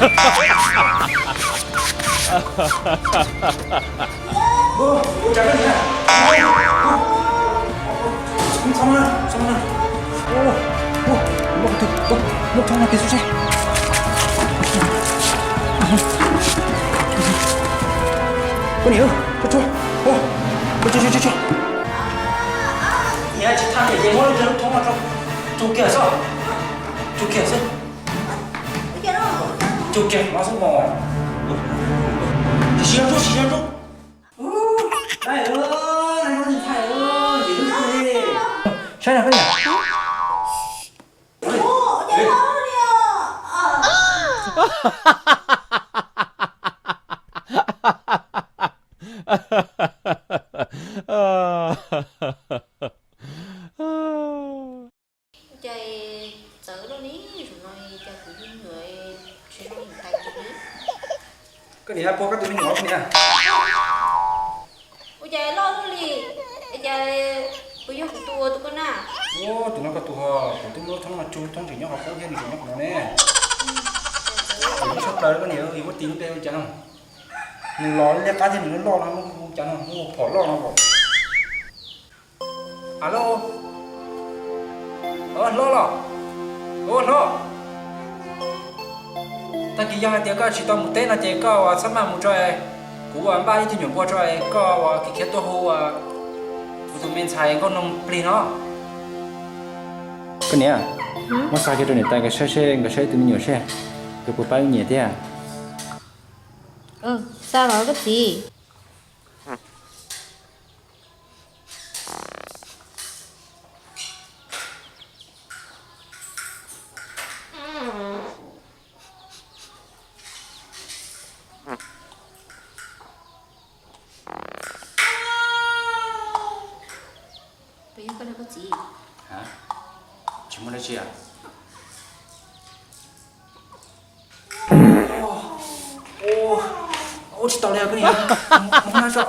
Ua cas koj niam? Txhob maj na, txhob maj na. Ua, ua, ua, ua, txhob maj, peb xub seb. Koj niam, tso, tso, ua, tso, tso, tso, tso. Niam tsis tham niam ces muab lub thoob no tso. Tso kiag xwb. Tso kiag xwb. Tso kiag no xwb mog. Sim no rub, sim no rub. Saib na, koj niam. Ua cas txawv loj li zaum no, cas kuv yug nyuam tsis zoo tais kuv li. Koj niam, puas koj tus me nyuam koj niam? Ua cas loj luaj li, es cas puas yog kuv tus ua tus koj na? Ua, tus no koj tus ho, kuv twb muab lub thoob no tso, thoob tseem nyob qhov qub thiab, nws tseem nyob qhov no ne. Nws tshaj plaws koj niam, yus muab tis lub npe ua cas no. Nws los liab qab thiab nws loj loj no, muab hu cas no, muab hu phom loj no. Alo, hlob los? Ua hlob, tag kis yog hais tias koj tsis tau mus teb no ces koj ua txhob maj mus tso, kuv ua npaj ib tug nyuam npua tso, koj ua khiav khiav tuaj hu kuv tus me ntxhais Nkauj Noog plig no. Koj niam, muab xa kiag rau niam tais nkawd saib seb, nkawd saib tus me nyuam seb nkawd puas pab nyiam thiab. Xa los koj txiv. Puas yog koj niam koj txiv? Tsis muaj dab tsi a. Ua tsis tau li koj niam, mus na tso.